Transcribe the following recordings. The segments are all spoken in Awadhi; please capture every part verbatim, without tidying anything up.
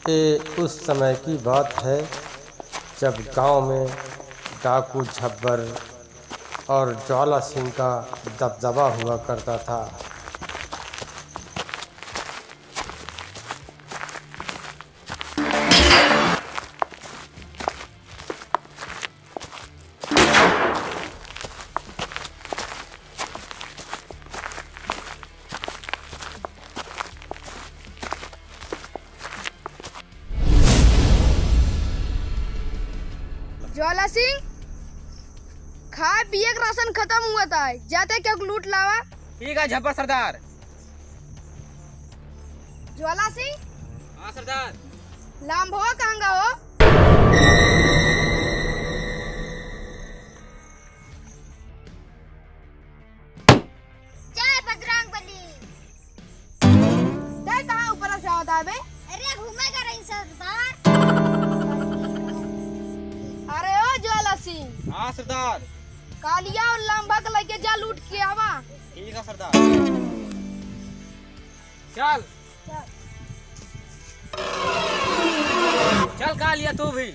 ये उस समय की बात है, जब गांव में डाकू झब्बर और ज्वाला सिंह का दबदबा हुआ करता था। ज्वाला सिंह, खाए पिए के राशन खतम हुआ था, जाते क्यों लूट लावा। ठीक है झब्बर सरदार। ज्वाला सिंह। हाँ सरदार। लांभवा कहाँ गा हो? जय बजरंग बली। तै कहाँ ऊपर से आवत आबे? अरे घूमे का रही सरदार। अरे ओ ज्वाला सिंह। हाँ सरदार। कालिया और लांभा के लेके जा लूट के आवा। ठीक है सरदार। चल। चल कालिया तू भी।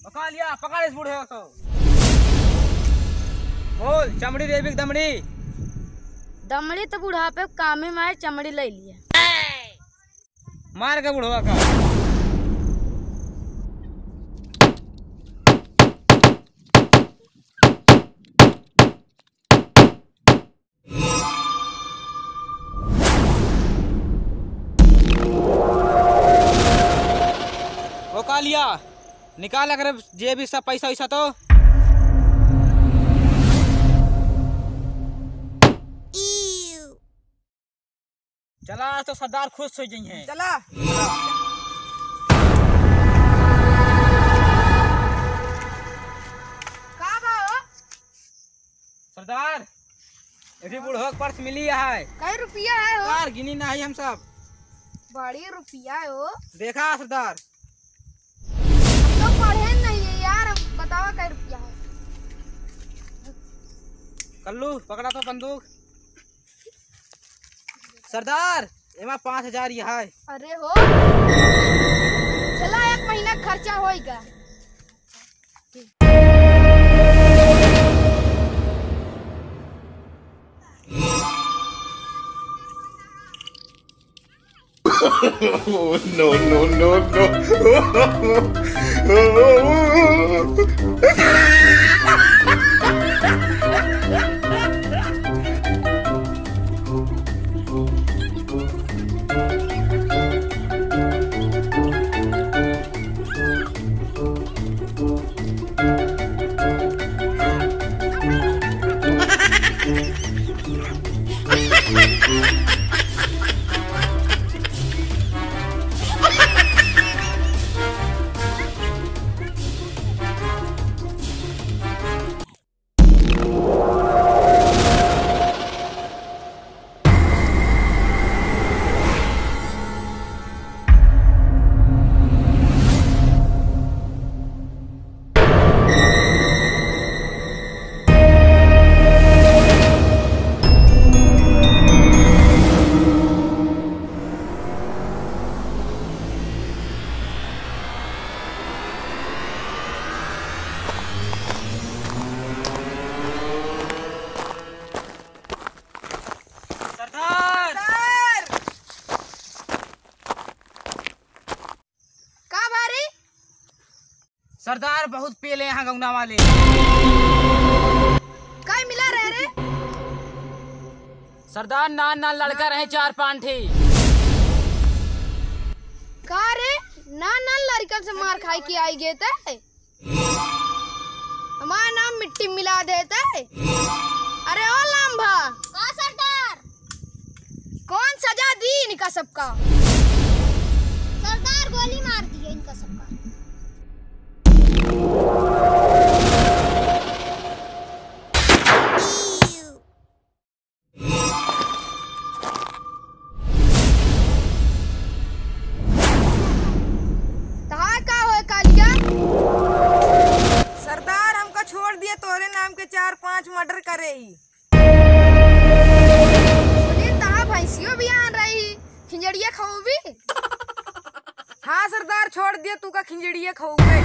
पकड़ लिया, पकड़ इस बूढ़े को। बोल, चमड़ी देवी की दमड़ी। दमड़ी तो बुढ़ापे कामे में आए, चमड़ी ले लिया। मार के बुढ़वा का। ओ कालिया, निकाल अगर जेबी सब पैसा वैसा तो। चला, आज तो सरदार खुश हो जाइए। चला। का बा हो? सरदार, एठी बुढ़वा के पर्स मिली है। कई रुपया है हो? सरदार, गिनी ना है हम सब। बड़ी रुपया है हो। देखा सरदार। हम तो पढ़े नहीं है यार, बतावा कई रुपया है। कल्लू, पकड़ा तो बंदूक। सरदार, एमा पाँच हजार ही है। अरे हो, चला एक महीना खर्चा होइगा। Oh, no, no, no, no. सरदार! सरदार! का भारी? सरदार बहुत पेले यहाँ गौना वाले। का मिला रहे रे? सरदार नान नान लड़का रहे चार पाँच ठे। का रे? नान नान लड़कन से मार खाई के आई गए ते? हमार नाम मिट्टी मिला देते। अरे ओ लांभा। का सरदार? कौन सजा दी इनका सबका? सरदार गोली मार दिए इनका सबका। रही। सुनील, तहाँ भैंसियो बियान रही, खिंजड़िया खवबी? हाँ सरदार, छोड़ दिया, तू का खिंजड़िया खवबे।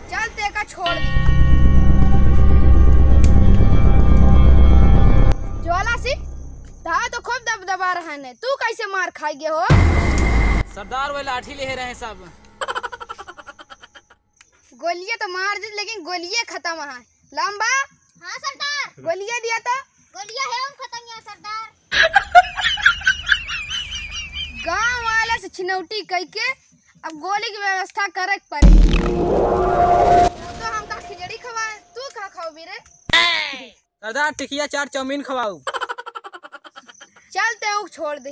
चल, ते का छोड़ दी। ज्वाला सिंह, तहाँ तो खूब दबदबा रहने, तू कैसे मार खाई गए हो? सरदार, वह लाठी ले रहे सब। गोलियां तो मार दी, लेकिन गोलियां खत्म है। लंबा। हाँ सरदार। गोलियां दिया तो। गोलियां है हम खत्म यहाँ सरदार। गांव वाला से छिनौटी कई के अब गोली की व्यवस्था करे के पड़ी। तू तो हमका खिचड़ी खवाए, तू का खाओ रे? सरदार, टिकिया चाट चाउमीन खवाऊ। चल, ते ऊ छोड़ दे।